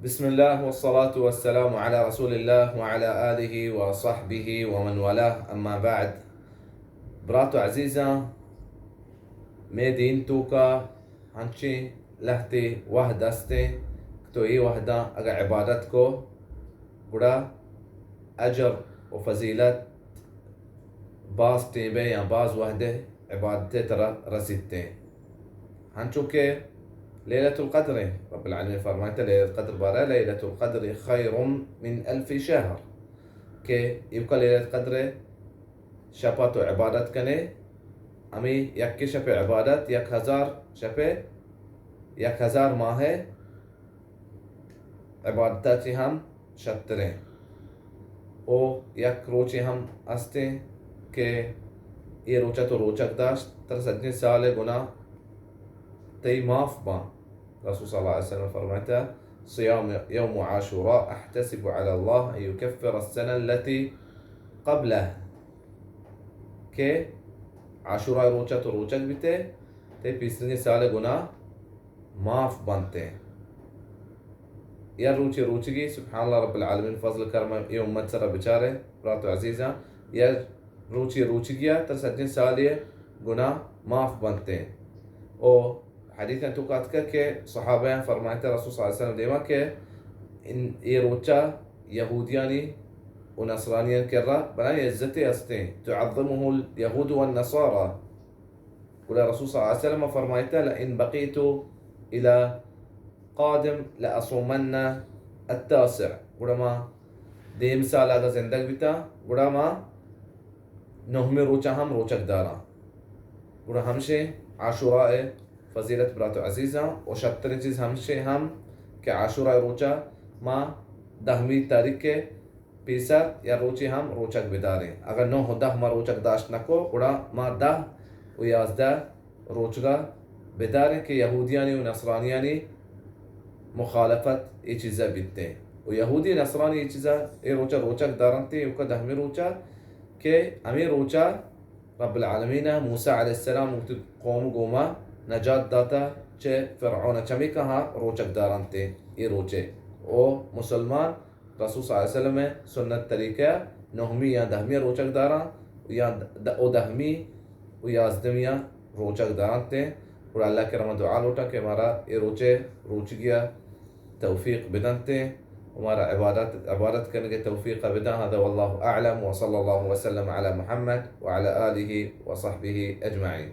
بسم الله والصلاة والسلام على رسول الله وعلى آله وصحبه ومن والاه، أما بعد. برات و عزیزاں، مئے دین توکا ہنچیں لہتے وہد استیں کہ تو اے وہداں اگاں عبادت کو، گڑا اجر و فضیلت باز ٹیمے یا باز وہدے عبادتے ترا رسیتیں۔ ہنچو کہ لیلۃ القدر ہیں، رب العالمین فرمائتا لیلۃ القدر بارہ، لیلۃ القدر خیر من الف شہر، کہ ایوکا لیلۃ القدر شپا تو عبادت کنے، ہمیں یک شپ عبادت یک ہزار شپ، یک ہزار ماہ عبادتا چی ہم شتریں۔ او یک روچے ہم استیں کہ اے روچا تو روچگ داشت، ترا سجیں سال گناہ تئی معاف باں۔ رسول صلی اللہ علیہ وسلم فرمائتا، صيام يوم عاشوراء أحتسب على الله أن يكفر السنة التي قبله، کہ عاشورا روچا تو روچگ بیتے، تئی پیسرنگیں سال گناہ معاف بنتے۔ یا روچے روچگی، سبحان اللہ، رب العالمین فضل کرم اے امت سرا بچارے، برات و عزیزاں، یا روچے روچگیا ترا سجیں سالے گناہ معاف بنتے۔ او حدیث تو کاتکا کہ صحابہ فرمائتا رسول صلی اللہ علیہ وسلم دیما کہ ان اے روچا یہودیانی و نصرانیان کرا بلائیں عزتے استیں، تعظمه اليهود والنصارى۔ گڑا رسول صلی اللہ علیہ وسلم فرمائتا، لئن بقيت إلى قادم لأصومن التاسع۔ گڑا ما دیم سال اگا زندگ بیتا، گڑا ما نہمی روچا ہم روچگ داراں۔ گڑا ہمشیں عاشورا فضیلت برات و عزیزاں، و شتریں چیز ہمشیں ہم کہ عاشورا روچا ما دہمی تاریخ پیسر یا روچے ہم روچگ بداریں۔ اگر نہ و دہ ما روچگ داشت نکو، گڑا ما دہ و یازدہ روچگا بداریں کہ یہودیانی و نصرانیانی مخالفت اے چیزا بیتیں۔ و یہودی نصرانی اے چیزا اے روچا روچگ دارنتیں، اوکا دہمی روچا کہ ہمیں روچا رب العالمین موسی علیہ السلام وتی قوم گوما نجات داتا چہ فرعون، چمیکا ہا روچگ دارنتیں اے روچے۔ او مسلمان رسول صلی اللہ علیہ وسلم سنت طریقہ نہمی یا دہمی روچگ داراں، یا د-، او دہمی و یازدہمی روچگ دارنتیں۔ گڑا اللہ کرم دعا لوٹاں کہ مارا اے روچے روچگیا توفیق بدنتیں و مارا عبادت، عبادت کنگے توفیق بدن۔ هذا والله أعلم وصلى الله وسلم على محمد وعلى آله وصحبه أجمعين.